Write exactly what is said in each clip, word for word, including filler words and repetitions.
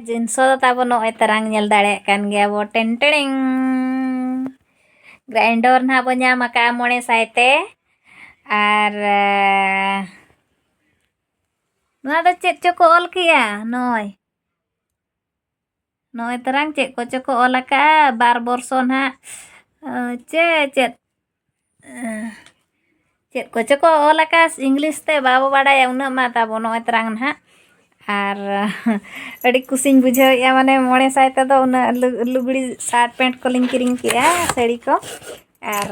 ᱡᱤᱱᱥᱚ ᱫᱚ ᱛᱟᱵᱚ ᱱᱚᱜᱼᱚᱭ ᱛᱟᱨᱟᱝ ᱧᱮᱞ ᱫᱟᱲᱮᱭᱟᱜ ᱠᱟᱱ ᱜᱮᱭᱟ ᱵᱚ, ᱴᱮᱱ ᱴᱮᱲᱮᱝ᱾ ᱜᱨᱟᱭᱤᱱᱰᱚᱨ ᱱᱟᱦᱟᱜ ᱵᱚ ᱧᱟᱢ ᱟᱠᱟᱫᱼᱟ ᱢᱚᱬᱮ ᱥᱟᱭ ᱛᱮ᱾ ᱟᱨ ᱱᱚᱣᱟ ᱫᱚ ᱪᱮᱫ ᱪᱚᱠᱚ ᱚᱞ ᱠᱮᱜᱼᱟ? ᱱᱚᱜᱼᱚᱭ ᱱᱚᱜᱼᱚᱭ ᱛᱟᱨᱟᱝ ᱪᱮᱫ ᱠᱚᱪᱚ ᱠᱚ ᱚᱞ ᱟᱠᱟᱫᱼᱟ, ᱵᱟᱨ ᱵᱚᱨᱥᱚ ᱱᱟᱦᱟᱜ᱾ ᱪᱮᱫ ᱪᱮᱫ ᱪᱮᱫ ᱠᱚᱪᱚ ᱠᱚ ᱚᱞ ᱟᱠᱟᱫ ᱤᱝᱞᱤᱥ ᱛᱮ, ᱵᱟᱵᱚ ᱵᱟᱲᱟᱭᱟ ᱩᱱᱟᱹᱜ ᱢᱟ ᱛᱟᱵᱚ᱾ ᱱᱚᱜᱼᱚᱭ ᱛᱟᱨᱟᱝ ᱱᱟᱦᱟᱜ᱾ ᱟᱨ ᱟᱹᱰᱤ ᱠᱩᱥᱤᱧ ᱵᱩᱡᱷᱟᱹᱣᱮᱫᱼᱟ, ᱢᱟᱱᱮ ᱢᱚᱬᱮ ᱥᱟᱭ ᱛᱮᱫᱚ ᱩᱱᱟᱹᱜ ᱞᱩ- ᱞᱩᱜᱽᱲᱤ ᱥᱟᱨᱴ ᱯᱮᱱᱴ ᱠᱚᱞᱤᱧ ᱠᱤᱨᱤᱧ ᱠᱮᱜᱼᱟ, ᱥᱟᱹᱲᱤ ᱠᱚ᱾ ᱟᱨ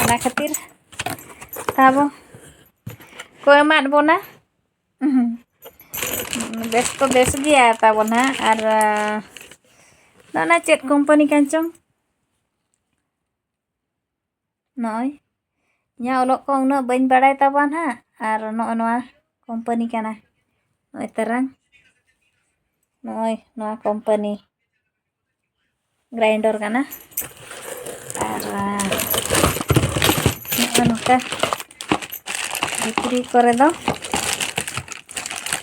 ᱚᱱᱟ ᱠᱷᱟᱹᱛᱤᱨ ᱛᱟᱵᱚ ᱠᱚ ᱮᱢᱟᱫ ᱵᱚᱱᱟ᱾ ᱵᱮᱥ ᱛᱚ ᱵᱮᱥ ᱜᱮᱭᱟ ᱛᱟᱵᱚ ᱱᱟᱦᱟᱜ᱾ ᱟᱨ ᱱᱚᱜᱼᱚ ᱱᱟ ᱪᱮᱫ ᱠᱳᱢᱯᱟᱱᱤ ᱠᱟᱱ ᱪᱚᱝ? ᱱᱚᱜᱼᱚᱭ ᱤᱧᱟᱹᱜ ᱚᱞᱚᱜ ᱠᱚ ᱩᱱᱟᱹᱜ ᱵᱟᱹᱧ ᱵᱟᱲᱟᱭ ᱛᱟᱵᱚᱱ ᱦᱟᱸᱜ᱾ ᱟᱨ ᱱᱚᱜᱼᱚ ᱱᱚᱣᱟ ᱠᱳᱢᱯᱟᱱᱤ ᱠᱟᱱᱟ, ᱱᱚᱜᱼᱚᱭ ᱛᱟᱨᱟᱝ, ᱱᱚᱜᱼᱚᱭ ᱱᱚᱣᱟ ᱠᱳᱢᱯᱟᱱᱤ ᱜᱨᱟᱭᱤᱱᱰᱚᱨ ᱠᱟᱱᱟ᱾ ᱟᱨ ᱱᱚᱜᱼᱚ ᱱᱚᱝᱠᱟ ᱵᱷᱤᱛᱨᱤ ᱠᱚᱨᱮ ᱫᱚ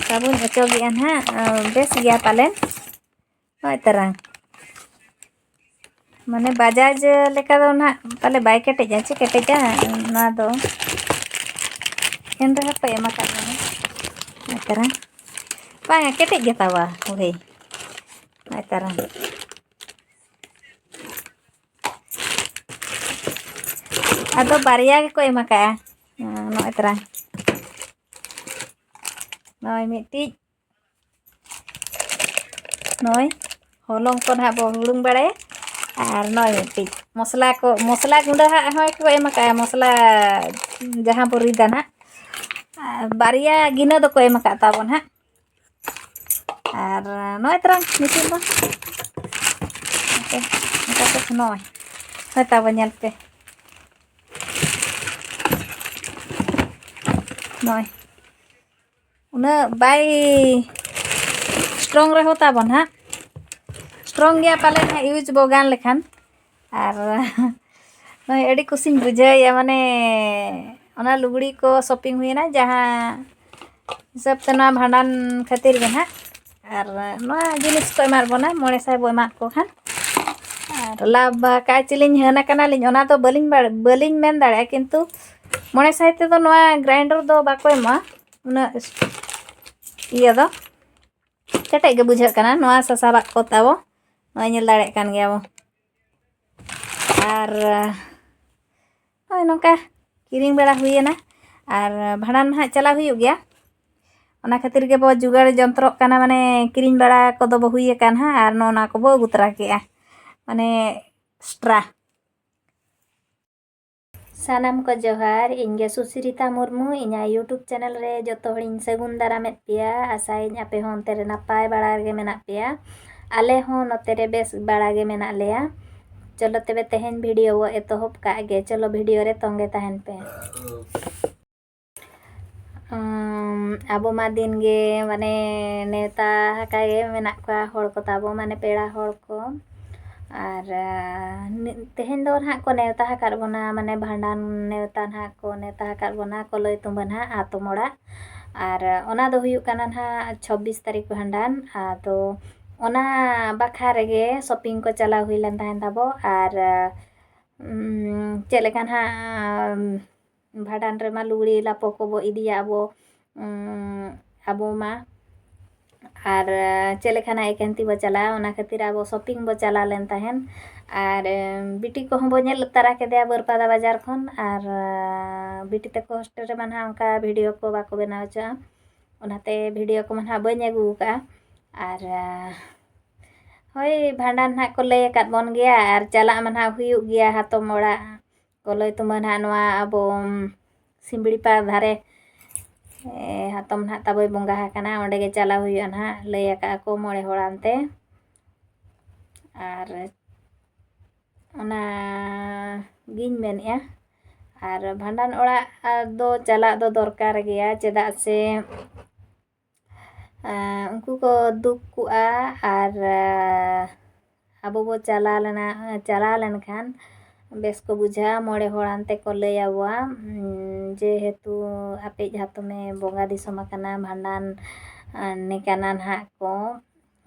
ᱥᱟᱵᱚᱱ ᱚᱪᱚᱜᱮᱜᱼᱟ ᱱᱟᱦᱟᱜ᱾ ᱵᱮᱥ ᱜᱮᱭᱟ ᱯᱟᱞᱮᱱ᱾ ᱱᱚᱜᱼᱚᱭ ᱛᱟᱨᱟᱝ, ᱢᱟᱱᱮ ᱵᱟᱡᱟᱡᱽ ᱞᱮᱠᱟ ᱫᱚ ᱱᱟᱦᱟᱜ ᱯᱟᱞᱮ ᱵᱟᱭ ᱠᱮᱴᱮᱡᱟ᱾ ᱪᱮᱫ ᱠᱮᱴᱮᱡᱟ ᱱᱚᱣᱟ ᱫᱚ? ᱮᱱ ᱨᱮᱦᱚᱸ ᱠᱚ ᱮᱢ ᱟᱠᱟᱫ ᱵᱚᱱᱟ᱾ ᱱᱚᱜᱼᱚᱭ ᱛᱟᱨᱟᱝ, ᱵᱟᱝᱟ, ᱠᱮᱴᱮᱡ ᱜᱮ ᱛᱟᱵᱚᱣᱟ᱾ ᱦᱳᱭ, ᱱᱚᱜᱼᱚᱭ ᱛᱟᱨᱟᱝ᱾ ᱟᱫᱚ ᱵᱟᱨᱭᱟ ᱜᱮᱠᱚ ᱮᱢ ᱟᱠᱟᱫᱼᱟ᱾ ᱱᱚᱜᱼᱚᱭ ᱛᱟᱨᱟᱝ, ᱱᱚᱜᱼᱚᱭ ᱢᱤᱫᱴᱤᱡ, ᱱᱚᱜᱼᱚᱭ ᱦᱚᱞᱚᱝ ᱠᱚ ᱱᱟᱦᱟᱜ ᱵᱚ ᱦᱩᱲᱩᱝ ᱵᱟᱲᱟᱭᱟ᱾ ᱟᱨ ᱱᱚᱜᱼᱚᱭ ᱢᱤᱫᱴᱤᱡ ᱢᱚᱥᱞᱟ ᱠᱚ, ᱢᱚᱥᱞᱟ ᱜᱩᱸᱰᱟᱹ ᱦᱟᱸᱜ ᱦᱚᱸ ᱠᱚ ᱮᱢ ᱟᱠᱟᱫᱼᱟ, ᱢᱚᱥᱞᱟ ᱡᱟᱦᱟᱸ ᱵᱚ ᱨᱤᱫᱟ ᱱᱟᱦᱟᱜ᱾ ᱟᱨ ᱵᱟᱨᱭᱟ ᱜᱤᱱᱟᱹ ᱫᱚᱠᱚ ᱮᱢ ᱟᱠᱟᱫ ᱛᱟᱵᱚᱱ ᱦᱟᱸᱜ᱾ ᱟᱨ ᱱᱚᱜᱼᱚᱭ ᱛᱟᱨᱟᱝ ᱱᱤᱛᱚᱜ ᱫᱚ ᱱᱚᱝᱠᱟ ᱠᱚ, ᱱᱚᱜᱼᱚᱭ, ᱱᱚᱜᱼᱚᱭ ᱛᱟᱵᱚ ᱧᱮᱞ ᱯᱮ᱾ ᱱᱚᱜᱼᱚᱭ ᱩᱱᱟᱹᱜ ᱵᱟᱭ ᱥᱴᱨᱚᱝ ᱨᱮᱦᱚᱸ ᱛᱟᱵᱚᱱ ᱦᱟᱸᱜ, ᱥᱴᱨᱚᱝ ᱜᱮᱭᱟ ᱯᱟᱞᱮᱱ ᱦᱟᱸᱜ ᱤᱭᱩᱡᱽ ᱵᱚ ᱜᱟᱱ ᱞᱮᱠᱷᱟᱱ᱾ ᱟᱨ ᱱᱚᱜᱼᱚᱭ ᱟᱹᱰᱤ ᱠᱩᱥᱤᱧ ᱵᱩᱡᱷᱟᱹᱣᱮᱫᱼᱟ, ᱢᱟᱱᱮ ᱚᱱᱟ ᱞᱩᱜᱽᱲᱤ ᱠᱚ ᱥᱚᱯᱤᱝ ᱦᱩᱭᱮᱱᱟ, ᱡᱟᱦᱟᱸ ᱦᱤᱥᱟᱹᱵ ᱛᱮ ᱱᱚᱣᱟ ᱵᱷᱟᱸᱰᱟᱱ ᱠᱷᱟᱹᱛᱤᱨ ᱜᱮ ᱱᱟᱦᱟᱜ᱾ ᱟᱨ ᱱᱚᱣᱟ ᱡᱤᱱᱤᱥ ᱠᱚ ᱮᱢᱟᱫ ᱵᱚᱱᱟ, ᱢᱚᱬᱮ ᱥᱟᱭ ᱵᱚ ᱮᱢᱟᱫ ᱠᱚ ᱠᱷᱟᱱ᱾ ᱟᱨ ᱞᱟᱵᱷ ᱟᱠᱟᱫ ᱪᱤᱞᱤᱧ ᱦᱟᱹᱱ ᱟᱠᱟᱱᱟᱞᱤᱧ, ᱚᱱᱟ ᱫᱚ ᱵᱟᱹᱞᱤᱧ ᱵᱟᱲ-, ᱵᱟᱹᱞᱤᱧ ᱢᱮᱱ ᱫᱟᱲᱮᱭᱟᱜᱼᱟ, ᱠᱤᱱᱛᱩ ᱢᱚᱬᱮ ᱥᱟᱭ ᱛᱮᱫᱚ ᱱᱚᱣᱟ ᱜᱨᱟᱭᱱᱰᱟᱨ ᱫᱚ ᱵᱟᱠᱚ ᱮᱢᱚᱜᱼᱟ, ᱩᱱᱟᱹᱜ ᱤᱭᱟᱹ ᱫᱚ ᱠᱮᱴᱮᱡ ᱜᱮ ᱵᱩᱡᱷᱟᱹᱜ ᱠᱟᱱᱟ᱾ ᱱᱚᱣᱟ ᱥᱟᱥᱟᱵᱟᱜ ᱠᱚ ᱛᱟᱵᱚ, ᱱᱚᱜᱼᱚᱭ ᱧᱮᱞ ᱫᱟᱲᱮᱭᱟᱜ ᱠᱟᱱ ᱜᱮᱭᱟ ᱵᱚ᱾ ᱟᱨ ᱱᱚᱜᱼᱚᱭ ᱱᱚᱝᱠᱟ ᱠᱤᱨᱤᱧ ᱵᱟᱲᱟ ᱦᱩᱭᱮᱱᱟ᱾ ᱟᱨ ᱵᱷᱟᱸᱰᱟᱱ ᱱᱟᱦᱟᱜ ᱪᱟᱞᱟᱣ ᱦᱩᱭᱩᱜ ᱜᱮᱭᱟ, ᱚᱱᱟ ᱠᱷᱟᱹᱛᱤᱨ ᱜᱮᱵᱚ ᱡᱚᱜᱟᱲ ᱡᱚᱱᱛᱨᱚᱜ ᱠᱟᱱᱟ, ᱢᱟᱱᱮ ᱠᱤᱨᱤᱧ ᱵᱟᱲᱟ ᱠᱚᱫᱚ ᱵᱚ ᱦᱩᱭ ᱟᱠᱟᱱ ᱦᱟᱸᱜ, ᱟᱨ ᱱᱚᱜᱼᱚ ᱱᱚᱣᱟ ᱠᱚᱵᱚ ᱟᱹᱜᱩ ᱛᱚᱨᱟ ᱠᱮᱜᱼᱟ, ᱢᱟᱱᱮ ᱮᱠᱥᱴᱨᱟ᱾ ᱥᱟᱱᱟᱢ ᱠᱚ ᱡᱚᱦᱟᱨ, ᱤᱧ ᱜᱮ ᱥᱩᱥᱤᱨᱤᱛᱟ ᱢᱩᱨᱢᱩ᱾ ᱤᱧᱟᱹᱜ YouTube ᱪᱮᱱᱮᱞ ᱨᱮ ᱡᱚᱛᱚ ᱦᱚᱲᱤᱧ ᱥᱟᱹᱜᱩᱱ ᱫᱟᱨᱟᱢᱮᱫ ᱯᱮᱭᱟ᱾ ᱟᱥᱟᱭᱟᱹᱧ ᱟᱯᱮ ᱦᱚᱸ ᱚᱱᱛᱮ ᱨᱮ ᱱᱟᱯᱟᱭ ᱵᱟᱲᱟ ᱨᱮᱜᱮ ᱢᱮᱱᱟᱜ ᱯᱮᱭᱟ, ᱟᱞᱮ ᱦᱚᱸ ᱱᱚᱛᱮ ᱨᱮ ᱵᱮᱥ ᱵᱟᱲᱟ ᱜᱮ ᱢᱮᱱᱟᱜ ᱞᱮᱭᱟ᱾ ᱪᱚᱞᱚ ᱛᱚᱵᱮ ᱛᱮᱦᱮᱧ ᱵᱷᱤᱰᱤᱭᱳ ᱵᱚ ᱮᱛᱚᱦᱚᱵ ᱠᱟᱜ ᱜᱮ᱾ ᱪᱚᱞᱚ ᱵᱷᱤᱰᱤᱭᱳ ᱨᱮ ᱛᱚᱸᱜᱮ ᱛᱟᱦᱮᱱ ᱯᱮ᱾ ᱟᱵᱚ ᱢᱟ ᱫᱤᱱ ᱜᱮ ᱢᱟᱱᱮ ᱱᱮᱣᱛᱟ ᱟᱠᱟᱫ ᱜᱮ ᱢᱮᱱᱟᱜ ᱠᱚᱣᱟ ᱦᱚᱲ ᱠᱚ ᱛᱟᱵᱚ, ᱢᱟᱱᱮ ᱯᱮᱲᱟ ᱦᱚᱲ ᱠᱚ᱾ ᱟᱨ ᱛᱮᱦᱮᱧ ᱫᱚ ᱱᱟᱦᱟᱜ ᱠᱚ ᱱᱮᱣᱛᱟ ᱟᱠᱟᱫ ᱵᱚᱱᱟ, ᱢᱟᱱᱮ ᱵᱷᱟᱸᱰᱟᱱ ᱱᱮᱣᱛᱟ ᱱᱟᱦᱟᱜ ᱠᱚ ᱱᱮᱣᱛᱟ ᱟᱠᱟᱫ ᱵᱚᱱᱟ ᱠᱚᱞᱟᱹᱭ ᱛᱩᱢᱟᱹ ᱱᱟᱦᱟᱜ ᱦᱟᱛᱚᱢ ᱚᱲᱟᱜ᱾ ᱟᱨ ᱚᱱᱟ ᱫᱚ ᱦᱩᱭᱩᱜ ᱠᱟᱱᱟ ᱱᱟᱦᱟᱜ ᱪᱷᱚᱵᱵᱤᱥ ᱛᱟᱹᱨᱤᱠᱷ ᱵᱷᱟᱸᱰᱟᱱ᱾ ᱟᱫᱚ ᱚᱱᱟ ᱵᱟᱠᱷᱨᱟ ᱨᱮᱜᱮ ᱥᱚᱯᱤᱝ ᱠᱚ ᱪᱟᱞᱟᱣ ᱦᱩᱭ ᱞᱮᱱ ᱛᱟᱦᱮᱱ ᱛᱟᱵᱚ᱾ ᱟᱨ ᱪᱮᱫ ᱞᱮᱠᱟ ᱱᱟᱦᱟᱜ ᱵᱷᱟᱸᱰᱟᱱ ᱨᱮᱢᱟ ᱞᱩᱜᱽᱲᱤ ᱞᱟᱯᱚ ᱠᱚᱵᱚ ᱤᱫᱤᱭᱟ ᱟᱵᱚ, ᱟᱵᱚ ᱢᱟ᱾ ᱟᱨ ᱪᱮᱫ ᱞᱮᱠᱟᱱᱟᱜ ᱮᱠᱮᱱ ᱛᱤ ᱵᱚ ᱪᱟᱞᱟᱜᱼᱟ, ᱚᱱᱟ ᱠᱷᱟᱹᱛᱤᱨ ᱟᱵᱚ ᱥᱚᱯᱤᱝ ᱵᱚ ᱪᱟᱞᱟᱣ ᱞᱮᱱ ᱛᱟᱦᱮᱱ᱾ ᱟᱨ ᱵᱤᱴᱤ ᱠᱚᱦᱚᱸ ᱵᱚ ᱧᱮᱞ ᱛᱟᱨᱟ ᱠᱮᱫᱮᱭᱟ ᱵᱟᱹᱨᱯᱟᱫᱟ ᱵᱟᱡᱟᱨ ᱠᱷᱚᱱ᱾ ᱟᱨ ᱵᱤᱴᱤ ᱛᱟᱠᱚ ᱦᱳᱥᱴᱮᱞ ᱨᱮᱢᱟ ᱱᱟᱦᱟᱜ ᱚᱱᱠᱟ ᱵᱷᱤᱰᱤᱭᱳ ᱠᱚ ᱵᱟᱠᱚ ᱵᱮᱱᱟᱣ ᱦᱚᱪᱚᱜᱼᱟ, ᱚᱱᱟᱛᱮ ᱵᱷᱤᱰᱤᱭᱳ ᱠᱚᱢᱟ ᱱᱟᱦᱟᱜ ᱵᱟᱹᱧ ᱟᱹᱜᱩ ᱟᱠᱟᱫᱼᱟ᱾ ᱟᱨ ᱦᱳᱭ, ᱵᱷᱟᱸᱰᱟᱱ ᱱᱟᱦᱟᱜ ᱠᱚ ᱞᱟᱹᱭ ᱟᱠᱟᱫ ᱵᱚᱱ ᱜᱮᱭᱟ, ᱟᱨ ᱪᱟᱞᱟᱜ ᱢᱟ ᱱᱟᱦᱟᱜ ᱦᱩᱭᱩᱜ ᱜᱮᱭᱟ ᱦᱟᱛᱚᱢ ᱚᱲᱟᱜ᱾ ᱠᱚᱞᱟᱹᱭ ᱛᱩᱢᱟᱹ ᱱᱟᱦᱟᱜ ᱱᱚᱣᱟ ᱟᱵᱚ ᱥᱤᱢᱲᱤ ᱯᱟᱲ ᱫᱷᱟᱨᱮ, ᱮ, ᱦᱟᱛᱚᱢ ᱱᱟᱦᱟᱜ ᱛᱟᱵᱚᱭ ᱵᱚᱸᱜᱟ ᱟᱠᱟᱱᱟ, ᱚᱸᱰᱮ ᱜᱮ ᱪᱟᱞᱟᱣ ᱦᱩᱭᱩᱜᱼᱟ ᱱᱟᱦᱟᱜ, ᱞᱟᱹᱭ ᱟᱠᱟᱫᱼᱟ ᱠᱚ ᱢᱚᱬᱮ ᱦᱚᱲ ᱟᱱᱛᱮ᱾ ᱟᱨ ᱚᱱᱟ ᱜᱤᱧ ᱢᱮᱱᱮᱫᱼᱟ᱾ ᱟᱨ ᱵᱷᱟᱸᱰᱟᱱ ᱚᱲᱟᱜ ᱫᱚ ᱪᱟᱞᱟᱜ ᱫᱚ ᱫᱚᱨᱠᱟᱨ ᱜᱮᱭᱟ, ᱪᱮᱫᱟᱜ ᱥᱮ ᱟᱨ ᱩᱱᱠᱩ ᱠᱚ ᱫᱩᱠ ᱠᱚᱜᱼᱟ᱾ ᱟᱨ ᱟᱵᱚ ᱵᱚ ᱪᱟᱞᱟᱣ ᱞᱮᱱᱟ, ᱪᱟᱞᱟᱣ ᱞᱮᱱᱠᱷᱟᱱ ᱵᱮᱥ ᱠᱚ ᱵᱩᱡᱷᱟᱹᱜᱼᱟ᱾ ᱢᱚᱬᱮ ᱦᱚᱲ ᱟᱱᱛᱮ ᱠᱚ ᱞᱟᱹᱭ ᱟᱵᱚᱣᱟ, ᱩᱸ, ᱡᱮᱦᱮᱛᱩ ᱟᱯᱮᱭᱤᱡ ᱦᱟᱛᱚᱢᱮ ᱵᱚᱸᱜᱟ ᱫᱤᱥᱚᱢ ᱟᱠᱟᱱᱟ, ᱵᱷᱟᱸᱰᱟᱱ ᱱᱮ ᱠᱟᱱᱟ ᱱᱟᱦᱟᱜ ᱠᱚ,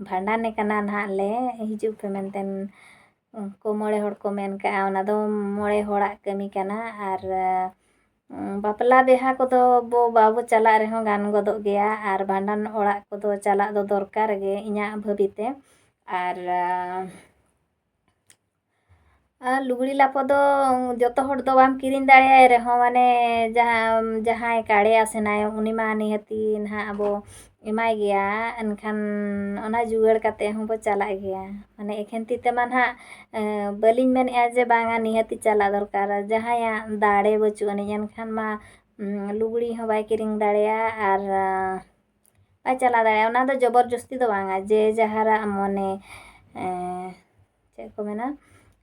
ᱵᱷᱟᱸᱰᱟᱱ ᱱᱮ ᱠᱟᱱᱟ ᱱᱟᱦᱟᱜ ᱞᱮ, ᱦᱤᱡᱩᱜ ᱯᱮ ᱢᱮᱱᱛᱮ ᱠᱚ ᱢᱚᱬᱮ ᱦᱚᱲ ᱠᱚ ᱢᱮᱱ ᱠᱟᱜᱼᱟ᱾ ᱚᱱᱟ ᱫᱚ ᱢᱚᱬᱮ ᱦᱚᱲᱟᱜ ᱠᱟᱹᱢᱤ ᱠᱟᱱᱟ᱾ ᱟᱨ ᱵᱟᱯᱞᱟ ᱵᱤᱦᱟ ᱠᱚᱫᱚ ᱵᱚ ᱵᱟᱵᱚ ᱪᱟᱞᱟᱜ ᱨᱮᱦᱚᱸ ᱜᱟᱱ ᱜᱚᱫᱚᱜ ᱜᱮᱭᱟ, ᱟᱨ ᱵᱷᱟᱸᱰᱟᱱ ᱚᱲᱟᱜ ᱠᱚᱫᱚ ᱪᱟᱞᱟᱜ ᱫᱚ ᱫᱚᱨᱠᱟᱨ ᱜᱮ ᱤᱧᱟᱹᱜ ᱵᱷᱟᱹᱵᱤᱛᱮ᱾ ᱟᱨ ᱟᱨ ᱞᱩᱜᱽᱲᱤ ᱞᱟᱯᱚ ᱫᱚ ᱡᱚᱛᱚ ᱦᱚᱲ ᱫᱚ ᱵᱟᱢ ᱠᱤᱨᱤᱧ ᱫᱟᱲᱮᱭᱟᱭ ᱨᱮᱦᱚᱸ, ᱢᱟᱱᱮ ᱡᱟᱦᱟᱸ, ᱡᱟᱦᱟᱸᱭ ᱠᱟᱲᱮ ᱟᱥᱮᱱᱟᱭ, ᱩᱱᱤ ᱢᱟ ᱱᱤᱦᱟᱹᱛᱤ ᱱᱟᱦᱟᱜ ᱟᱵᱚ ᱮᱢᱟᱭ ᱜᱮᱭᱟ᱾ ᱮᱱᱠᱷᱟᱱ ᱚᱱᱟ ᱡᱩᱜᱟᱹᱲ ᱠᱟᱛᱮ ᱦᱚᱸᱵᱚ ᱪᱟᱞᱟᱜ ᱜᱮᱭᱟ᱾ ᱢᱟᱱᱮ ᱮᱠᱷᱮᱱ ᱛᱤ ᱛᱮᱢᱟ ᱱᱟᱦᱟᱜ, ᱮ, ᱵᱟᱹᱞᱤᱧ ᱢᱮᱱᱮᱫᱼᱟ ᱡᱮ ᱵᱟᱝᱟ, ᱱᱤᱦᱟᱹᱛᱤ ᱪᱟᱞᱟᱜ ᱫᱚᱨᱠᱟᱨ᱾ ᱡᱟᱦᱟᱸᱭᱟᱜ ᱫᱟᱲᱮ ᱵᱟᱹᱪᱩᱜ ᱟᱹᱱᱤᱡ, ᱮᱱᱠᱷᱟᱱ ᱢᱟ, ᱩᱸ, ᱞᱩᱜᱽᱲᱤ ᱦᱚᱸ ᱵᱟᱭ ᱠᱤᱨᱤᱧ ᱫᱟᱲᱮᱭᱟᱜᱼᱟ ᱟᱨ, ᱟ, ᱵᱟᱭ ᱪᱟᱞᱟᱣ ᱫᱟᱲᱮᱭᱟᱜᱼᱟ᱾ ᱚᱱᱟ ᱫᱚ ᱡᱚᱵᱚᱨ ᱡᱚᱥᱛᱤ ᱫᱚ ᱵᱟᱝᱟ, ᱡᱮ ᱡᱟᱦᱟᱨᱟᱜ ᱢᱚᱱᱮ, ᱮ, ᱪᱮᱫ ᱠᱚ ᱢᱮᱱᱟ,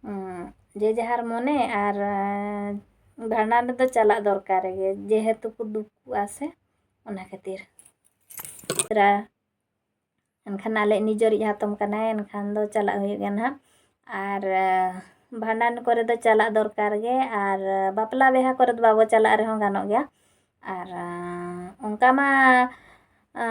ᱩᱸ, ᱡᱮ ᱡᱟᱦᱟᱨ ᱢᱚᱱᱮ ᱟᱨ, ᱮ, ᱵᱷᱟᱸᱰᱟᱱ ᱨᱮᱫᱚ ᱪᱟᱞᱟᱜ ᱫᱚᱨᱠᱟᱨ ᱜᱮ, ᱡᱮᱦᱮᱛᱩ ᱠᱚ ᱫᱩᱠᱩᱜᱼᱟ ᱥᱮ, ᱚᱱᱟ ᱠᱷᱟᱹᱛᱤᱨ᱾ ᱮᱱᱠᱷᱟᱱ ᱟᱞᱮ ᱱᱤᱡᱮᱨᱤᱡ ᱦᱟᱛᱚᱢ ᱠᱟᱱᱟᱭ, ᱮᱱᱠᱷᱟᱱ ᱫᱚ ᱪᱟᱞᱟᱜ ᱦᱩᱭᱩᱜ ᱜᱮᱭᱟ ᱱᱟᱦᱟᱜ᱾ ᱟᱨ, ᱮ, ᱵᱷᱟᱸᱰᱟᱱ ᱠᱚᱨᱮ ᱫᱚ ᱪᱟᱞᱟᱜ ᱫᱚᱨᱠᱟᱨ ᱜᱮ, ᱟᱨ, ᱮ, ᱵᱟᱯᱞᱟ ᱵᱤᱦᱟ ᱠᱚᱨᱮ ᱫᱚ ᱵᱟᱵᱚ ᱪᱟᱞᱟᱜ ᱨᱮᱦᱚᱸ ᱜᱟᱱᱚᱜ ᱜᱮᱭᱟ᱾ ᱟᱨ, ᱮ, ᱚᱱᱠᱟ ᱢᱟ, ᱮ,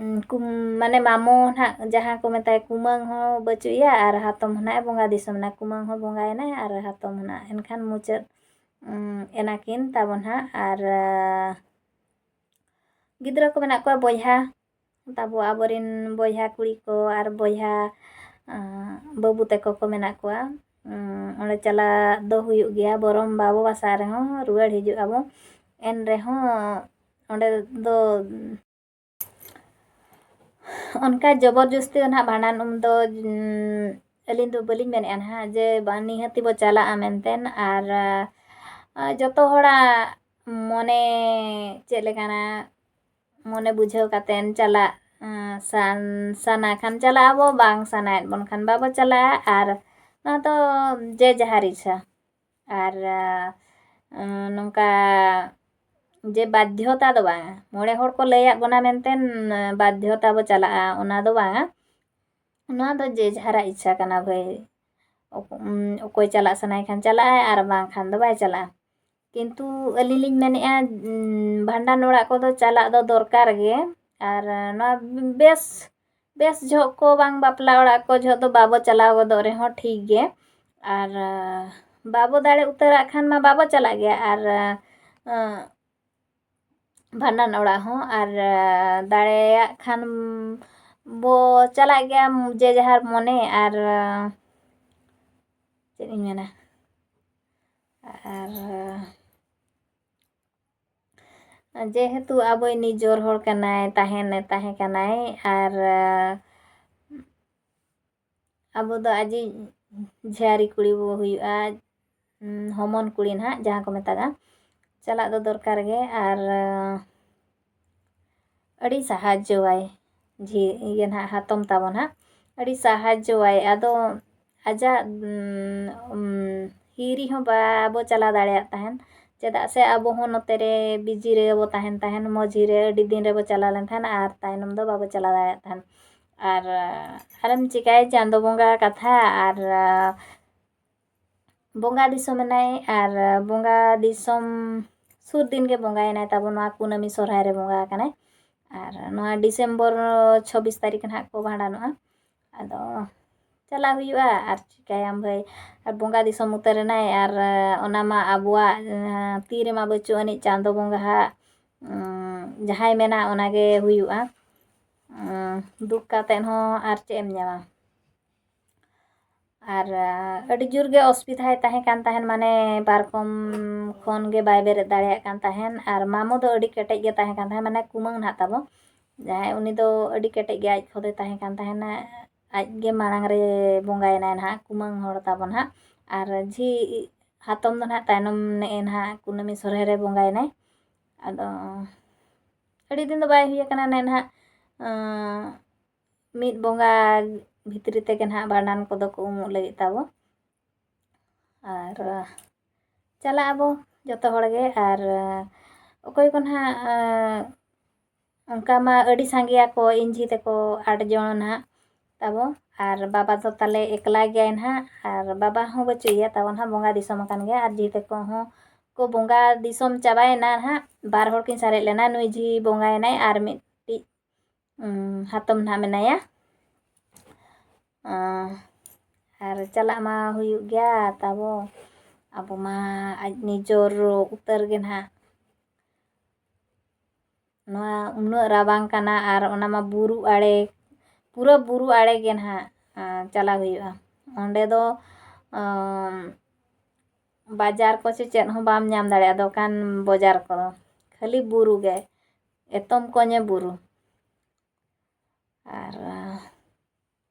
ᱩᱸ, ᱠᱩᱢ-, ᱢᱟᱱᱮ ᱢᱟᱢᱚ ᱱᱟᱦᱟᱜ ᱡᱟᱦᱟᱸ ᱠᱚ ᱢᱮᱛᱟᱭ, ᱠᱩᱢᱟᱹᱝ ᱦᱚᱸ ᱵᱟᱹᱪᱩᱜ ᱮᱭᱟ ᱟᱨ ᱦᱟᱛᱚᱢ ᱦᱚᱸ ᱱᱟᱦᱟᱜ ᱮ ᱵᱚᱸᱜᱟ ᱫᱤᱥᱚᱢ ᱮᱱᱟ᱾ ᱠᱩᱢᱟᱹᱝ ᱦᱚᱸ ᱵᱚᱸᱜᱟᱭᱮᱱᱟᱭ ᱟᱨ ᱦᱟᱛᱚᱢ ᱦᱚᱸ ᱱᱟᱦᱟᱜ᱾ ᱮᱱᱠᱷᱟᱱ ᱢᱩᱪᱟᱹᱫ, ᱩᱸ, ᱮᱱᱟᱠᱤᱱ ᱛᱟᱵᱚᱱ ᱦᱟᱸᱜ᱾ ᱟᱨ, ᱟᱸ, ᱜᱤᱫᱽᱨᱟᱹ ᱠᱚ ᱢᱮᱱᱟᱜ ᱠᱚᱣᱟ, ᱵᱚᱭᱦᱟ ᱛᱟᱵᱚ, ᱟᱵᱚᱨᱮᱱ ᱵᱚᱭᱦᱟ ᱠᱩᱲᱤ ᱠᱚ ᱟᱨ ᱵᱚᱭᱦᱟ, ᱟᱸ, ᱵᱟᱹᱵᱩ ᱛᱟᱠᱚ ᱠᱚ ᱢᱮᱱᱟᱜ ᱠᱚᱣᱟ᱾ ᱩᱸ, ᱚᱸᱰᱮ ᱪᱟᱞᱟᱜ ᱫᱚ ᱦᱩᱭᱩᱜ ᱜᱮᱭᱟ, ᱵᱚᱨᱚᱢ ᱵᱟᱵᱚ ᱵᱟᱥᱟ ᱨᱮᱦᱚᱸ ᱨᱩᱣᱟᱹᱲ ᱦᱤᱡᱩᱜ ᱟᱵᱚ᱾ ᱮᱱ ᱨᱮᱦᱚᱸ ᱚᱸᱰᱮ ᱫᱚ ᱚᱱᱠᱟ ᱡᱚᱵᱚᱨ ᱡᱚᱥᱛᱤ ᱫᱚ ᱱᱟᱦᱟᱜ ᱵᱷᱟᱸᱰᱟᱱ ᱩᱢ ᱫᱚ, ᱩᱸ, ᱟᱹᱞᱤᱧ ᱫᱚ ᱵᱟᱹᱞᱤᱧ ᱢᱮᱱᱮᱫᱼᱟ ᱱᱟᱦᱟᱜ ᱡᱮ ᱵᱟᱝ ᱱᱤᱦᱟᱹᱛᱤ ᱵᱚ ᱪᱟᱞᱟᱜᱼᱟ ᱢᱮᱱᱛᱮ᱾ ᱟᱨ, ᱟ, ᱡᱚᱛᱚ ᱦᱚᱲᱟᱜ ᱢᱚᱱᱮ ᱪᱮᱫ ᱞᱮᱠᱟᱱᱟ, ᱢᱚᱱᱮ ᱵᱩᱡᱷᱟᱹᱣ ᱠᱟᱛᱮᱱ ᱪᱟᱞᱟᱜ, ᱟ, ᱥᱟᱱ-, ᱥᱟᱱᱟ ᱠᱷᱟᱱ ᱪᱟᱞᱟᱜ ᱟᱵᱚ, ᱵᱟᱝ ᱥᱟᱱᱟᱭᱮᱫ ᱵᱚᱱ ᱠᱷᱟᱱ ᱵᱟᱵᱚ ᱪᱟᱞᱟᱜᱼᱟ᱾ ᱟᱨ ᱱᱚᱣᱟ ᱫᱚ ᱡᱮ ᱡᱟᱦᱟᱨ ᱤᱪᱪᱷᱟ᱾ ᱟᱨ, ᱟ, ᱱᱚᱝᱠᱟ ᱡᱮ ᱵᱟᱫᱽᱫᱷᱚᱛᱟ ᱫᱚ ᱵᱟᱝᱟ, ᱢᱚᱬᱮ ᱦᱚᱲ ᱠᱚ ᱞᱟᱹᱭᱟᱫ ᱵᱚᱱᱟ ᱢᱮᱱᱛᱮ, ᱟ, ᱵᱟᱫᱽᱫᱷᱚᱛᱟ ᱵᱚ ᱪᱟᱞᱟᱜᱼᱟ, ᱚᱱᱟ ᱫᱚ ᱵᱟᱝᱟ᱾ ᱱᱚᱣᱟ ᱫᱚ ᱡᱮ ᱡᱟᱦᱟᱨᱟᱜ ᱤᱪᱪᱷᱟ ᱠᱟᱱᱟ ᱵᱷᱟᱹᱭ᱾ ᱚᱠ-, ᱩᱢ, ᱚᱠᱚᱭ ᱪᱟᱞᱟᱜ ᱥᱟᱱᱟᱭᱮ ᱠᱷᱟᱱ ᱪᱟᱞᱟᱜᱼᱟᱭ, ᱟᱨ ᱵᱟᱝᱠᱷᱟᱱ ᱫᱚ ᱵᱟᱭ ᱪᱟᱞᱟᱜᱼᱟ᱾ ᱠᱤᱱᱛᱩ ᱟᱹᱞᱤᱧ ᱞᱤᱧ ᱢᱮᱱᱮᱫᱼᱟ, ᱩᱸ, ᱵᱷᱟᱸᱰᱟᱱ ᱚᱲᱟᱜ ᱠᱚᱫᱚ ᱪᱟᱞᱟᱜ ᱫᱚ ᱫᱚᱨᱠᱟᱨ ᱜᱮ᱾ ᱟᱨ ᱱᱚᱣᱟ ᱵᱮᱥ, ᱵᱮᱥ ᱡᱚᱦᱚᱜ ᱠᱚ ᱵᱟᱝ ᱵᱟᱯᱞᱟ ᱚᱲᱟᱜ ᱠᱚ ᱡᱚᱦᱚᱜ ᱫᱚ ᱵᱟᱵᱚ ᱪᱟᱞᱟᱣ ᱜᱚᱫᱚᱜ ᱨᱮᱦᱚᱸ ᱴᱷᱤᱠ ᱜᱮ᱾ ᱟᱨ, ᱟᱸ, ᱵᱟᱵᱚ ᱫᱟᱲᱮ ᱩᱛᱟᱹᱨᱟᱜ ᱠᱷᱟᱱ ᱢᱟ ᱵᱟᱵᱚ ᱪᱟᱞᱟᱜ ᱜᱮᱭᱟ᱾ ᱟᱨ, ᱟᱸ, ᱵᱷᱟᱸᱰᱟᱱ ᱚᱲᱟᱜ ᱦᱚᱸ, ᱟᱨ, ᱟᱸ, ᱫᱟᱲᱮᱭᱟᱜ ᱠᱷᱟᱱ ᱵᱚ ᱪᱟᱞᱟᱜ ᱜᱮᱭᱟ, ᱡᱮ ᱡᱟᱦᱟᱨ ᱢᱚᱱᱮ᱾ ᱟᱨ, ᱟᱸ, ᱪᱮᱫ ᱤᱧ ᱢᱮᱱᱟ, ᱟᱨ, ᱟᱸ, ᱡᱮᱦᱮᱛᱩ ᱟᱵᱚᱭ ᱱᱤᱡᱚᱨ ᱦᱚᱲ ᱠᱟᱱᱟᱭ, ᱛᱟᱦᱮᱱ, ᱛᱟᱦᱮᱸ ᱠᱟᱱᱟᱭ, ᱟᱨ, ᱟᱸ, ᱟᱵᱚ ᱫᱚ ᱟᱡᱤᱡ ᱡᱷᱤᱭᱟᱨᱤ ᱠᱩᱲᱤ ᱵᱚ ᱦᱩᱭᱩᱜᱼᱟ, ᱩᱸ, ᱦᱚᱢᱚᱱ ᱠᱩᱲᱤ ᱱᱟᱦᱟᱜ, ᱡᱟᱦᱟᱸ ᱠᱚ ᱢᱮᱛᱟᱜᱼᱟ᱾ ᱪᱟᱞᱟᱜ ᱫᱚ ᱫᱚᱨᱠᱟᱨ ᱜᱮ᱾ ᱟᱨ, ᱟᱸ, ᱟᱹᱰᱤ ᱥᱟᱦᱟᱡᱽᱡᱚᱣᱟᱭ ᱡᱷᱤ-, ᱤᱭᱟᱹ ᱱᱟᱦᱟᱜ, ᱦᱟᱛᱚᱢ ᱛᱟᱵᱚ ᱱᱟᱦᱟᱜ᱾ ᱟᱹᱰᱤ ᱥᱟᱦᱟᱡᱽᱡᱚᱣᱟᱭ᱾ ᱟᱫᱚ ᱟᱡᱟᱜ, ᱩᱸ, ᱩᱸ, ᱦᱤᱨᱤ ᱦᱚᱸ ᱵᱟᱵᱚ ᱪᱟᱞᱟᱣ ᱫᱟᱲᱮᱭᱟᱜ ᱛᱟᱦᱮᱱ᱾ ᱪᱮᱫᱟᱜ ᱥᱮ ᱟᱵᱚ ᱦᱚᱸ ᱱᱚᱛᱮ ᱨᱮ busy ᱨᱮᱜᱮ ᱵᱚ ᱛᱟᱦᱮᱱ ᱛᱟᱦᱮᱱ, ᱢᱚᱡᱽ ᱦᱤᱨᱤ ᱟᱹᱰᱤ ᱫᱤᱱ ᱨᱮᱵᱚ ᱪᱟᱞᱟᱣ ᱞᱮᱱ ᱛᱟᱦᱮᱱ, ᱟᱨ ᱛᱟᱭᱱᱚᱢ ᱫᱚ ᱵᱟᱵᱚ ᱪᱟᱞᱟᱣ ᱫᱟᱲᱮᱭᱟᱜ ᱛᱟᱦᱮᱱ᱾ ᱟᱨ, ᱟᱨᱮᱢ ᱪᱤᱠᱟᱹᱭᱟ, ᱪᱟᱸᱫᱚ ᱵᱚᱸᱜᱟ ᱠᱟᱛᱷᱟ᱾ ᱟᱨ, ᱵᱚᱸᱜᱟ ᱫᱤᱥᱚᱢ ᱮᱱᱟᱭ, ᱟᱨ ᱵᱚᱸᱜᱟ ᱫᱤᱥᱚᱢ ᱥᱩᱨ ᱫᱤᱱ ᱜᱮ ᱵᱚᱸᱜᱟᱭᱮᱱᱟᱭ ᱛᱟᱵᱚ, ᱱᱚᱣᱟ ᱠᱩᱱᱟᱹᱢᱤ ᱥᱚᱨᱦᱟᱭ ᱨᱮ ᱵᱚᱸᱜᱟ ᱟᱠᱟᱱᱟᱭ᱾ ᱟᱨ ᱱᱚᱣᱟ December ᱪᱷᱚᱵᱵᱤᱥ ᱛᱟᱹᱨᱤᱠᱷ ᱱᱟᱦᱟᱜ ᱠᱚ ᱵᱷᱟᱸᱰᱟᱱᱚᱜᱼᱟ᱾ ᱟᱫᱚ ᱪᱟᱞᱟᱜ ᱦᱩᱭᱩᱜᱼᱟ, ᱟᱨ ᱪᱤᱠᱟᱹᱭᱟᱢ ᱵᱷᱟᱹᱭ, ᱟᱨ ᱵᱚᱸᱜᱟ ᱫᱤᱥᱚᱢ ᱩᱛᱟᱹᱨ ᱮᱱᱟᱭ, ᱟᱨ ᱚᱱᱟ ᱢᱟ ᱟᱵᱚᱣᱟᱜ, ᱟᱸ, ᱛᱤ ᱨᱮᱢᱟ ᱵᱟᱹᱪᱩᱜ ᱟᱹᱱᱤᱡ, ᱪᱟᱸᱫᱚ ᱵᱚᱸᱜᱟ ᱦᱟᱜ, ᱩᱸ, ᱡᱟᱦᱟᱸᱭ ᱢᱮᱱᱟ ᱚᱱᱟ ᱜᱮ ᱦᱩᱭᱩᱜᱼᱟ᱾ ᱩᱸ, ᱫᱩᱠ ᱠᱟᱛᱮᱫ ᱦᱚᱸ ᱟᱨ ᱪᱮᱫ ᱮᱢ ᱧᱟᱢᱟ? ᱟᱨ, ᱟᱹᱰᱤ ᱡᱳᱨ ᱜᱮ ᱚᱥᱩᱵᱤᱫᱷᱟᱭ ᱛᱟᱦᱮᱸ ᱠᱟᱱ ᱛᱟᱦᱮᱸᱱ, ᱢᱟᱱᱮ ᱯᱟᱨᱠᱚᱢ ᱠᱷᱚᱱ ᱜᱮ ᱵᱟᱭ ᱵᱮᱨᱮᱫ ᱫᱟᱲᱮᱭᱟᱜ ᱠᱟᱱ ᱛᱟᱦᱮᱸᱱ᱾ ᱟᱨ ᱢᱟᱢᱚ ᱫᱚ ᱟᱹᱰᱤ ᱠᱮᱴᱮᱡ ᱜᱮ ᱛᱟᱦᱮᱸ ᱠᱟᱱ ᱛᱟᱦᱮᱸᱱ, ᱢᱟᱱᱮ ᱠᱩᱢᱟᱹᱝ ᱱᱟᱦᱟᱜ ᱛᱟᱵᱚ, ᱡᱟᱦᱟᱸᱭ, ᱩᱱᱤ ᱫᱚ ᱟᱹᱰᱤ ᱠᱮᱴᱮᱡ ᱜᱮ ᱟᱡ ᱠᱷᱚᱱ ᱫᱚᱭ ᱛᱟᱦᱮᱸ ᱠᱟᱱ ᱛᱟᱦᱮᱸᱱᱟ᱾ ᱟᱡ ᱜᱮ ᱢᱟᱲᱟᱝ ᱨᱮ ᱵᱚᱸᱜᱟᱭᱮᱱᱟᱭ ᱱᱟᱦᱟᱜ, ᱠᱩᱢᱟᱹᱝ ᱦᱚᱲ ᱛᱟᱵᱚ ᱱᱟᱦᱟᱜ᱾ ᱟᱨ ᱡᱷᱤ ᱦᱟᱛᱚᱢ ᱫᱚ ᱱᱟᱦᱟᱜ ᱛᱟᱭᱱᱚᱢ ᱱᱮᱜᱼᱮ ᱱᱟᱦᱟᱜ ᱠᱩᱱᱟᱹᱢᱤ ᱥᱚᱨᱦᱟᱭ ᱨᱮ ᱵᱚᱸᱜᱟᱭᱮᱱᱟᱭ᱾ ᱟᱫᱚ ᱟᱹᱰᱤ ᱫᱤᱱ ᱫᱚ ᱵᱟᱭ ᱦᱩᱭ ᱟᱠᱟᱱᱟ ᱱᱮ ᱱᱟᱦᱟᱜ, ᱟᱸ, ᱢᱤᱫ ᱵᱚᱸᱜᱟ ᱵᱷᱤᱛᱨᱤ ᱛᱮᱜᱮ ᱱᱟᱦᱟᱜ ᱵᱷᱟᱸᱰᱟᱱ ᱠᱚᱫᱚ ᱠᱚ ᱩᱢᱩᱜ ᱞᱟᱹᱜᱤᱫ ᱛᱟᱵᱚ᱾ ᱟᱨ ᱪᱟᱞᱟᱜ ᱟᱵᱚ ᱡᱚᱛᱚ ᱦᱚᱲ ᱜᱮ᱾ ᱟᱨ ᱚᱠᱚᱭ ᱠᱚ ᱱᱟᱦᱟᱜ, ᱟᱸ, ᱚᱱᱠᱟ ᱢᱟ ᱟᱹᱰᱤ ᱥᱟᱸᱜᱮᱭᱟᱠᱚ, ᱤᱧ ᱡᱷᱤ ᱛᱟᱠᱚ ᱟᱴ ᱡᱚᱱ ᱱᱟᱦᱟᱜ ᱛᱟᱵᱚ᱾ ᱟᱨ ᱵᱟᱵᱟ ᱫᱚ ᱛᱟᱞᱮ ᱮᱠᱞᱟ ᱜᱮᱭᱟᱭ ᱱᱟᱦᱟᱜ, ᱟᱨ ᱵᱟᱵᱟ ᱦᱚᱸ ᱵᱟᱹᱪᱩᱜ ᱮᱭᱟ ᱛᱟᱵᱚ ᱱᱟᱦᱟᱜ, ᱵᱚᱸᱜᱟ ᱫᱤᱥᱚᱢ ᱟᱠᱟᱱ ᱜᱮᱭᱟ᱾ ᱟᱨ ᱡᱷᱤ ᱛᱟᱠᱚ ᱦᱚᱸ ᱠᱚ ᱵᱚᱸᱜᱟ ᱫᱤᱥᱚᱢ ᱪᱟᱵᱟᱭᱮᱱᱟ ᱱᱟᱦᱟᱜ, ᱵᱟᱨ ᱦᱚᱲ ᱠᱤᱱ ᱥᱟᱨᱮᱡ ᱞᱮᱱᱟ, ᱱᱩᱭ ᱡᱷᱤ ᱵᱚᱸᱜᱟᱭᱮᱱᱟᱭ ᱟᱨ ᱢᱤᱫᱴᱤᱡ, ᱩᱸ, ᱦᱟᱛᱚᱢ ᱱᱟᱦᱟᱜ ᱢᱮᱱᱟᱭᱟ᱾ ᱟᱸ, ᱟᱨ ᱪᱟᱞᱟᱜ ᱢᱟ ᱦᱩᱭᱩᱜ ᱜᱮᱭᱟ ᱛᱟᱵᱚ, ᱟᱵᱚ ᱢᱟ ᱟᱡ ᱱᱤᱡᱚᱨ ᱩᱛᱟᱹᱨ ᱜᱮ ᱱᱟᱦᱟᱜ᱾ ᱱᱚᱣᱟ ᱩᱱᱟᱹᱜ ᱨᱟᱵᱟᱝ ᱠᱟᱱᱟ ᱟᱨ ᱚᱱᱟ ᱢᱟ ᱵᱩᱨᱩ ᱟᱲᱮ, ᱯᱩᱨᱟᱹ ᱵᱩᱨᱩ ᱟᱲᱮ ᱜᱮ ᱱᱟᱦᱟᱜ, ᱟᱸ, ᱪᱟᱞᱟᱣ ᱦᱩᱭᱩᱜᱼᱟ᱾ ᱚᱸᱰᱮ ᱫᱚ, ᱟᱸ, ᱵᱟᱡᱟᱨ ᱠᱚ ᱪᱮ ᱪᱮᱫ ᱦᱚᱸ ᱵᱟᱢ ᱧᱟᱢ ᱫᱟᱲᱮᱭᱟᱜᱼᱟ, ᱫᱚᱠᱟᱱ ᱵᱟᱡᱟᱨ ᱠᱚᱫᱚ᱾ ᱠᱷᱟᱹᱞᱤ ᱵᱩᱨᱩ ᱜᱮ, ᱮᱛᱚᱢ ᱠᱚᱧᱮ ᱵᱩᱨᱩ᱾ ᱟᱨ, ᱟᱸ,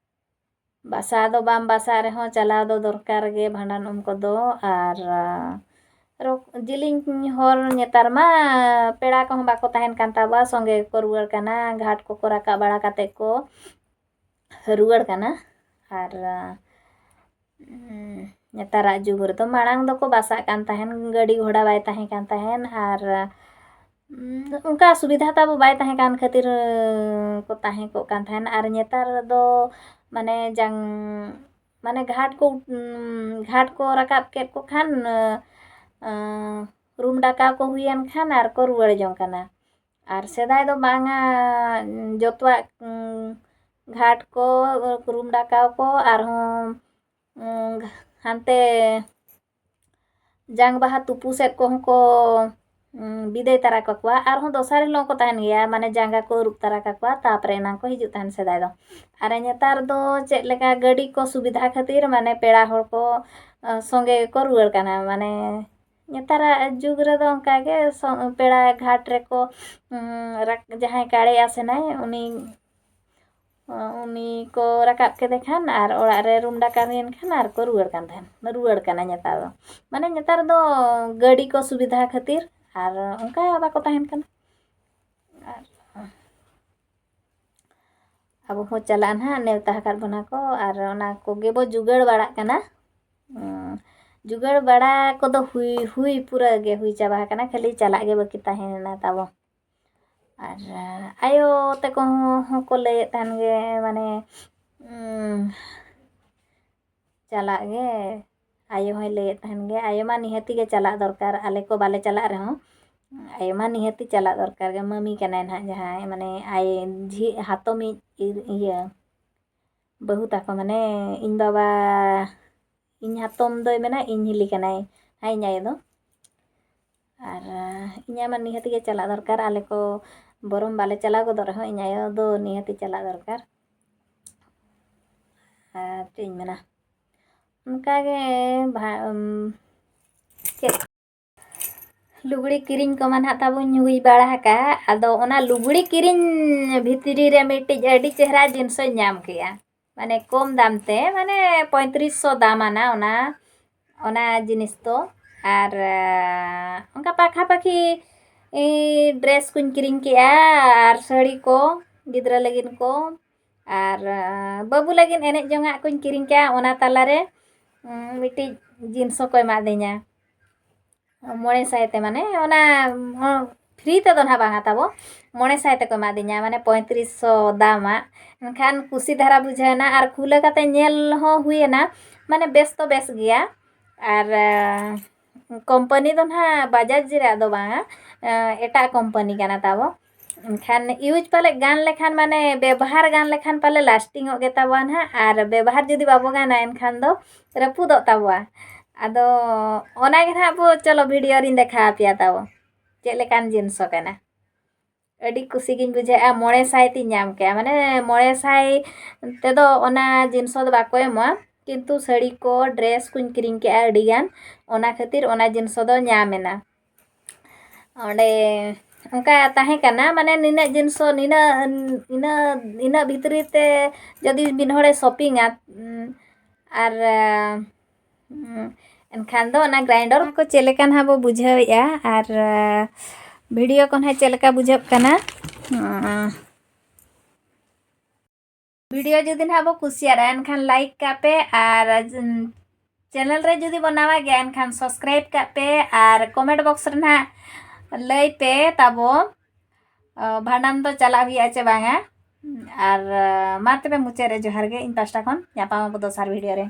ᱵᱟᱥᱟ ᱫᱚ ᱵᱟᱢ ᱵᱟᱥᱟᱜ ᱨᱮᱦᱚᱸ ᱪᱟᱞᱟᱣ ᱫᱚ ᱫᱚᱨᱠᱟᱨ ᱜᱮ ᱵᱷᱟᱸᱰᱟᱱ ᱩᱢ ᱠᱚᱫᱚ᱾ ᱟᱨ, ᱟᱸ, ᱨᱚ-, ᱡᱮᱞᱮᱧ ᱦᱚᱨ ᱱᱮᱛᱟᱨ ᱢᱟ ᱯᱮᱲᱟ ᱠᱚᱦᱚᱸ ᱵᱟᱠᱚ ᱛᱟᱦᱮᱱ ᱠᱟᱱ ᱛᱟᱵᱚᱣᱟ, ᱥᱚᱸᱜᱮ ᱜᱮᱠᱚ ᱨᱩᱣᱟᱹᱲ ᱠᱟᱱᱟ, ᱜᱷᱟᱴ ᱠᱚᱠᱚ ᱨᱟᱠᱟᱵ ᱵᱟᱲᱟ ᱠᱟᱛᱮ ᱠᱚ ᱨᱩᱣᱟᱹᱲ ᱠᱟᱱᱟ᱾ ᱟᱨ, ᱟᱸ, ᱩᱸ, ᱱᱮᱛᱟᱨᱟᱜ ᱡᱩᱜᱽ ᱨᱮᱫᱚ ᱢᱟᱲᱟᱝ ᱫᱚᱠᱚ ᱵᱟᱥᱟᱜ ᱠᱟᱱ ᱛᱟᱦᱮᱱ, ᱜᱟᱹᱰᱤ ᱜᱷᱚᱲᱟ ᱵᱟᱭ ᱛᱟᱦᱮᱸ ᱠᱟᱱ ᱛᱟᱦᱮᱱ, ᱟᱨ, ᱩᱸ, ᱚᱱᱠᱟ ᱥᱩᱵᱤᱫᱷᱟ ᱛᱟᱵᱚ ᱵᱟᱭ ᱛᱟᱦᱮᱸ ᱠᱟᱱ ᱠᱷᱟᱹᱛᱤᱨ, ᱩᱸ, ᱠᱚ ᱛᱟᱦᱮᱸ ᱠᱚᱜ ᱠᱟᱱ ᱛᱟᱦᱮᱱ᱾ ᱟᱨ ᱱᱮᱛᱟᱨ ᱫᱚ ᱢᱟᱱᱮ ᱡᱟᱝ-, ᱢᱟᱱᱮ ᱜᱷᱟᱴ ᱠᱚ, ᱩᱸ, ᱜᱷᱟᱴ ᱠᱚ ᱨᱟᱠᱟᱵ ᱠᱮᱫ ᱠᱚ ᱠᱷᱟᱱ, ᱟᱸ, ᱨᱩᱢ ᱰᱟᱠᱟᱣ ᱠᱚ ᱦᱩᱭᱮᱱ ᱠᱷᱟᱱ ᱟᱨ ᱠᱚ ᱨᱩᱣᱟᱹᱲ ᱡᱚᱝ ᱠᱟᱱᱟ᱾ ᱟᱨ ᱥᱮᱫᱟᱭ ᱫᱚ ᱵᱟᱝᱟ, ᱡᱚᱛᱚᱣᱟᱜ, ᱩᱸ, ᱜᱷᱟᱴ ᱠᱚ, ᱨᱩᱢ ᱰᱟᱠᱟᱣ ᱠᱚ, ᱟᱨᱦᱚᱸ, ᱩᱸ, ᱦᱟᱱᱛᱮ ᱡᱟᱝ ᱵᱟᱦᱟ ᱛᱩᱯᱩ ᱥᱮᱫ ᱠᱚᱦᱚᱸ ᱠᱚ, ᱩᱸ, ᱵᱤᱫᱟᱹᱭ ᱛᱟᱨᱟ ᱠᱟᱠᱚᱣᱟ᱾ ᱟᱨᱦᱚᱸ ᱫᱚᱥᱟᱨ ᱦᱤᱞᱳᱜ ᱠᱚ ᱛᱟᱦᱮᱱ ᱜᱮᱭᱟ, ᱢᱟᱱᱮ ᱡᱟᱸᱜᱟ ᱠᱚ ᱟᱹᱨᱩᱵ ᱛᱟᱨᱟ ᱠᱟᱠᱚᱣᱟ, ᱛᱟᱨᱯᱚᱨᱮ ᱮᱱᱟᱝ ᱠᱚ ᱦᱤᱡᱩᱜ ᱛᱟᱦᱮᱱ ᱥᱮᱫᱟᱭ ᱫᱚ᱾ ᱟᱨ ᱱᱮᱛᱟᱨ ᱫᱚ ᱪᱮᱫ ᱞᱮᱠᱟ ᱜᱟᱹᱰᱤ ᱠᱚ ᱥᱩᱵᱤᱫᱷᱟ ᱠᱷᱟᱹᱛᱤᱨ, ᱢᱟᱱᱮ ᱯᱮᱲᱟ ᱦᱚᱲ ᱠᱚ, ᱟᱸ, ᱥᱚᱸᱜᱮ ᱜᱮᱠᱚ ᱨᱩᱣᱟᱹᱲ ᱠᱟᱱᱟ᱾ ᱢᱟᱱᱮ ᱱᱮᱛᱟᱨᱟᱜ ᱡᱩᱜᱽ ᱨᱮᱫᱚ ᱚᱱᱠᱟ ᱜᱮ ᱥᱚ-, ᱯᱮᱲᱟ ᱜᱷᱟᱴ ᱨᱮᱠᱚ, ᱩᱸ, ᱨᱟᱠ-, ᱡᱟᱦᱟᱸᱭ ᱠᱟᱲᱮ ᱟᱥᱮᱱᱟᱭ, ᱩᱱᱤ, ᱩᱱᱤ ᱠᱚ ᱨᱟᱠᱟᱵ ᱠᱮᱫᱮ ᱠᱷᱟᱱ ᱟᱨ ᱚᱲᱟᱜ ᱨᱮ ᱨᱩᱢ ᱰᱟᱠᱟᱣ ᱦᱩᱭᱮᱱ ᱠᱷᱟᱱ ᱟᱨ ᱠᱚ ᱨᱩᱣᱟᱹᱲ ᱠᱟᱱ ᱛᱟᱦᱮᱱ, ᱨᱩᱣᱟᱹᱲ ᱠᱟᱱᱟ ᱱᱮᱛᱟᱨ ᱫᱚ᱾ ᱢᱟᱱᱮ ᱱᱮᱛᱟᱨ ᱫᱚ ᱜᱟᱹᱰᱤ ᱠᱚ ᱥᱩᱵᱤᱫᱷᱟ ᱠᱷᱟᱹᱛᱤᱨ ᱟᱨ ᱚᱱᱠᱟ ᱵᱟᱠᱚ ᱛᱟᱦᱮᱱ ᱠᱟᱱᱟ᱾ ᱟᱨ ᱟᱵᱚ ᱦᱚᱸ ᱪᱟᱞᱟᱜᱼᱟ ᱱᱟᱦᱟᱜ, ᱱᱮᱣᱛᱟ ᱟᱠᱟᱫ ᱵᱚᱱᱟ ᱠᱚ, ᱟᱨ ᱚᱱᱟ ᱠᱚᱜᱮ ᱵᱚ ᱡᱩᱜᱟᱹᱲ ᱵᱟᱲᱟᱜ ᱠᱟᱱᱟ᱾ ᱩᱸ, ᱡᱩᱜᱟᱹᱲ ᱵᱟᱲᱟ ᱠᱚᱫᱚ ᱦᱩᱭ, ᱦᱩᱭ ᱯᱩᱨᱟᱹ ᱜᱮ ᱦᱩᱭ ᱪᱟᱵᱟ ᱟᱠᱟᱱᱟ, ᱠᱷᱟᱹᱞᱤ ᱪᱟᱞᱟᱜ ᱜᱮ ᱵᱟᱹᱠᱤ ᱛᱟᱦᱮᱸᱭᱮᱱᱟ ᱛᱟᱵᱚ᱾ ᱟᱨ ᱟᱭᱳ ᱛᱟᱠᱚ ᱦᱚᱸ, ᱦᱚᱸᱠᱚ ᱞᱟᱹᱭᱮᱫ ᱛᱟᱦᱮᱱ ᱜᱮ, ᱢᱟᱱᱮ, ᱩᱸ, ᱪᱟᱞᱟᱜ ᱜᱮ, ᱟᱭᱳ ᱦᱚᱸᱭ ᱞᱟᱹᱭᱮᱫ ᱛᱟᱦᱮᱱ ᱜᱮ, ᱟᱭᱳ ᱢᱟ ᱱᱤᱦᱟᱹᱛᱤ ᱜᱮ ᱪᱟᱞᱟᱜ ᱫᱚᱨᱠᱟᱨ, ᱟᱞᱮ ᱠᱚ ᱵᱟᱞᱮ ᱪᱟᱞᱟᱜ ᱨᱮᱦᱚᱸ ᱟᱭᱳ ᱢᱟ ᱱᱤᱦᱟᱹᱛᱤ ᱪᱟᱞᱟᱜ ᱫᱚᱨᱠᱟᱨ ᱜᱮ᱾ ᱢᱟᱹᱢᱤ ᱠᱟᱱᱟᱭ ᱱᱟᱦᱟᱜ ᱡᱟᱦᱟᱸᱭ, ᱢᱟᱱᱮ ᱟᱭ ᱡᱷᱤ ᱦᱟᱛᱚᱢᱤᱡ ᱤᱨ- ᱤᱭᱟᱹ ᱵᱟᱹᱦᱩ ᱛᱟᱠᱚ, ᱢᱟᱱᱮ ᱤᱧ ᱵᱟᱵᱟ, ᱤᱧ ᱦᱟᱛᱚᱢ ᱫᱚᱭ ᱢᱮᱱᱟ ᱤᱧ ᱦᱤᱞᱤ ᱠᱟᱱᱟᱭ, ᱦᱮᱸ, ᱤᱧ ᱟᱭᱳ ᱫᱚ᱾ ᱟᱨ ᱤᱧ ᱟᱭᱳ ᱢᱟ ᱱᱤᱦᱟᱹᱛ ᱜᱮ ᱪᱟᱞᱟᱜ ᱫᱚᱨᱠᱟᱨ, ᱟᱞᱮ ᱠᱚ ᱵᱚᱨᱚᱝ ᱵᱟᱞᱮ ᱪᱟᱞᱟᱣ ᱜᱚᱫᱚᱜ ᱨᱮᱦᱚᱸ ᱤᱧ ᱟᱭᱳ ᱫᱚ ᱱᱤᱦᱟᱹᱛ ᱜᱮ ᱪᱟᱞᱟᱜ ᱫᱚᱨᱠᱟᱨ᱾ ᱟᱨ ᱪᱮᱫ ᱤᱧ ᱢᱮᱱᱟ, ᱚᱱᱠᱟᱜᱮ ᱵᱷᱟ- ᱩᱢ, ᱪᱮᱫ ᱞᱩᱜᱽᱲᱤ ᱠᱤᱨᱤᱧ ᱠᱚᱢᱟ ᱱᱟᱦᱟᱜ ᱛᱟᱵᱚᱱ ᱦᱩᱭ ᱵᱟᱲᱟ ᱟᱠᱟᱫ᱾ ᱟᱫᱚ ᱚᱱᱟ ᱞᱩᱜᱽᱲᱤ ᱠᱤᱨᱤᱧ ᱵᱷᱤᱛᱨᱤ ᱨᱮ ᱢᱤᱫᱴᱤᱡ ᱟᱹᱰᱤ ᱪᱮᱦᱨᱟ ᱡᱤᱱᱥᱚᱧ ᱧᱟᱢ ᱠᱮᱜᱼᱟ, ᱢᱟᱱᱮ ᱠᱚᱢ ᱫᱟᱢ ᱛᱮ, ᱢᱟᱱᱮ ᱯᱚᱸᱭᱛᱨᱤᱥ ᱥᱚ ᱫᱟᱢ ᱟᱱᱟ ᱚᱱᱟ, ᱚᱱᱟ ᱡᱤᱱᱤᱥ ᱫᱚ᱾ ᱟᱨ ᱚᱱᱠᱟ ᱯᱟᱠᱷᱟᱯᱟᱠᱷᱤ ᱰᱨᱮᱥ ᱠᱚᱧ ᱠᱤᱨᱤᱧ ᱠᱮᱜᱼᱟ, ᱟᱨ ᱥᱟᱹᱲᱤ ᱠᱚ ᱜᱤᱫᱽᱨᱟᱹ ᱞᱟᱹᱜᱤᱫ ᱠᱚ, ᱟᱨ ᱵᱟᱹᱵᱩ ᱞᱟᱹᱜᱤᱫ ᱮᱱᱮᱡ ᱡᱚᱝᱟᱜ ᱠᱚᱧ ᱠᱤᱨᱤᱧ ᱠᱮᱜᱼᱟ᱾ ᱚᱱᱟ ᱛᱟᱞᱟᱨᱮ ᱢᱤᱫᱴᱤᱡ ᱡᱤᱱᱥ ᱦᱚᱸᱠᱚ ᱮᱢᱟᱫᱤᱧᱟ ᱢᱚᱬᱮ ᱥᱟᱭ ᱛᱮ, ᱢᱟᱱᱮ ᱚᱱᱟ ᱯᱷᱨᱤ ᱛᱮᱫᱚ ᱱᱟᱦᱟᱜ ᱵᱟᱝᱟ ᱛᱟᱵᱚ, ᱢᱚᱬᱮ ᱥᱟᱭ ᱛᱮᱠᱚ ᱮᱢᱟᱫᱤᱧᱟ, ᱢᱟᱱᱮ ᱯᱚᱸᱭᱛᱨᱤᱥ ᱥᱚ ᱫᱟᱢᱟᱜ᱾ ᱮᱱᱠᱷᱟᱱ ᱠᱩᱥᱤ ᱫᱷᱟᱨᱟ ᱵᱩᱡᱷᱟᱹᱣᱮᱱᱟ ᱟᱨ ᱠᱷᱩᱞᱟᱹ ᱠᱟᱛᱮ ᱧᱮᱞ ᱦᱚᱸ ᱦᱩᱭᱮᱱᱟ, ᱢᱟᱱᱮ ᱵᱮᱥ ᱫᱚ ᱵᱮᱥ ᱜᱮᱭᱟ᱾ ᱟᱨ ᱠᱳᱢᱯᱟᱱᱤ ᱫᱚ ᱱᱟᱦᱟᱜ ᱵᱟᱡᱟᱡᱽ ᱨᱮᱭᱟᱜ ᱫᱚ ᱵᱟᱝᱟ, ᱮᱴᱟᱜ ᱠᱳᱢᱯᱟᱱᱤ ᱠᱟᱱᱟ ᱛᱟᱵᱚ᱾ ᱮᱱᱠᱷᱟᱱ ᱤᱭᱩᱡᱽ ᱯᱟᱞᱮ ᱜᱟᱱ ᱞᱮᱠᱷᱟᱱ, ᱢᱟᱱᱮ ᱵᱮᱵᱚᱦᱟᱨ ᱜᱟᱱ ᱞᱮᱠᱷᱟᱱ ᱯᱟᱞᱮ ᱞᱟᱥᱴᱤᱝᱚᱜ ᱜᱮ ᱛᱟᱵᱚᱣᱟ ᱱᱟᱦᱟᱜ, ᱟᱨ ᱵᱮᱵᱚᱦᱟᱨ ᱡᱩᱫᱤ ᱵᱟᱵᱚ ᱜᱟᱱᱟ ᱮᱱᱠᱷᱟᱱ ᱫᱚ ᱨᱟᱹᱯᱩᱫᱚᱜ ᱛᱟᱵᱚᱣᱟ᱾ ᱟᱫᱚ ᱚᱱᱟᱜᱮ ᱱᱟᱦᱟᱜ ᱵᱚ, ᱪᱚᱞᱚ ᱵᱷᱤᱰᱤᱭᱳ ᱨᱤᱧ ᱫᱮᱠᱷᱟᱣ ᱟᱯᱮᱭᱟ ᱛᱟᱵᱚ ᱪᱮᱫ ᱞᱮᱠᱟᱱ ᱡᱤᱱᱥᱚ ᱠᱟᱱᱟ᱾ ᱟᱹᱰᱤ ᱠᱩᱥᱤ ᱜᱤᱧ ᱵᱩᱡᱷᱟᱹᱣᱮᱫᱼᱟ, ᱢᱚᱬᱮ ᱥᱟᱭ ᱛᱤᱧ ᱧᱟᱢ ᱠᱮᱜᱼᱟ᱾ ᱢᱟᱱᱮ ᱢᱚᱬᱮ ᱥᱟᱭ ᱛᱮᱫᱚ ᱚᱱᱟ ᱡᱤᱱᱥᱚ ᱫᱚ ᱵᱟᱠᱚ ᱮᱢᱚᱜᱼᱟ, ᱠᱤᱱᱛᱩ ᱥᱟᱹᱲᱤ ᱠᱚ, ᱰᱨᱮᱥ ᱠᱚᱧ ᱠᱤᱨᱤᱧ ᱠᱮᱜᱼᱟ ᱟᱹᱰᱤᱜᱟᱱ, ᱚᱱᱟ ᱠᱷᱟᱹᱛᱤᱨ ᱚᱱᱟ ᱡᱤᱱᱥᱚ ᱫᱚ ᱧᱟᱢ ᱮᱱᱟ᱾ ᱚᱸᱰᱮ ᱚᱱᱠᱟ ᱛᱟᱦᱮᱸ ᱠᱟᱱᱟ, ᱢᱟᱱᱮ ᱱᱤᱱᱟᱹᱜ ᱡᱤᱱᱥᱚ, ᱱᱤᱱᱟᱹᱜ, ᱤᱱᱟᱹ, ᱤᱱᱟᱹᱜ ᱵᱷᱤᱛᱨᱤ ᱛᱮ ᱡᱩᱫᱤ ᱢᱤᱫ ᱦᱚᱲᱮ ᱥᱚᱯᱤᱝᱟ, ᱩᱸ, ᱟᱨ, ᱩᱸ, ᱮᱱᱠᱷᱟᱱ ᱫᱚ ᱚᱱᱟ ᱜᱨᱟᱭᱱᱰᱟᱨ ᱠᱚ ᱪᱮᱫ ᱞᱮᱠᱟ ᱱᱟᱦᱟᱜ ᱵᱚ ᱵᱩᱡᱷᱟᱹᱣᱮᱫᱼᱟ, ᱟᱨ, ᱟᱸ, ᱵᱷᱤᱰᱤᱭᱳ ᱠᱚ ᱱᱟᱦᱟᱜ ᱪᱮᱫ ᱞᱮᱠᱟ ᱵᱩᱡᱷᱟᱹᱜ ᱠᱟᱱᱟ, ᱩᱸ, ᱵᱷᱤᱰᱤᱭᱳ ᱡᱩᱫᱤ ᱱᱟᱦᱟᱜ ᱵᱚ ᱠᱩᱥᱤᱭᱟᱫᱼᱟ, ᱮᱱᱠᱷᱟᱱ ᱞᱟᱭᱤᱠ ᱠᱟᱜ ᱯᱮ, ᱟᱨ, ᱩᱸ, ᱪᱮᱱᱮᱞ ᱨᱮ ᱡᱩᱫᱤ ᱵᱚ ᱱᱟᱣᱟ ᱜᱮᱭᱟ, ᱮᱱᱠᱷᱟᱱ ᱥᱟᱵᱥᱠᱨᱟᱭᱤᱵ ᱠᱟᱜ ᱯᱮ, ᱟᱨ ᱠᱚᱢᱮᱱᱴ ᱵᱚᱠᱥ ᱨᱮ ᱱᱟᱦᱟᱜ ᱞᱟᱹᱭ ᱯᱮ ᱛᱟᱵᱚ, ᱚ, ᱵᱷᱟᱸᱰᱟᱱ ᱫᱚ ᱪᱟᱞᱟᱜ ᱦᱩᱭᱩᱜᱼᱟ ᱪᱮ ᱵᱟᱝᱟ᱾ ᱟᱨ, ᱢᱟ ᱛᱚᱵᱮ ᱢᱩᱪᱟᱹᱫ ᱨᱮ ᱡᱚᱦᱟᱨ ᱜᱮ ᱤᱧ ᱯᱟᱦᱴᱟ ᱠᱷᱚᱱ, ᱧᱟᱯᱟᱢ ᱟᱵᱚ ᱫᱚᱥᱟᱨ ᱵᱷᱤᱰᱤᱭᱳ ᱨᱮ᱾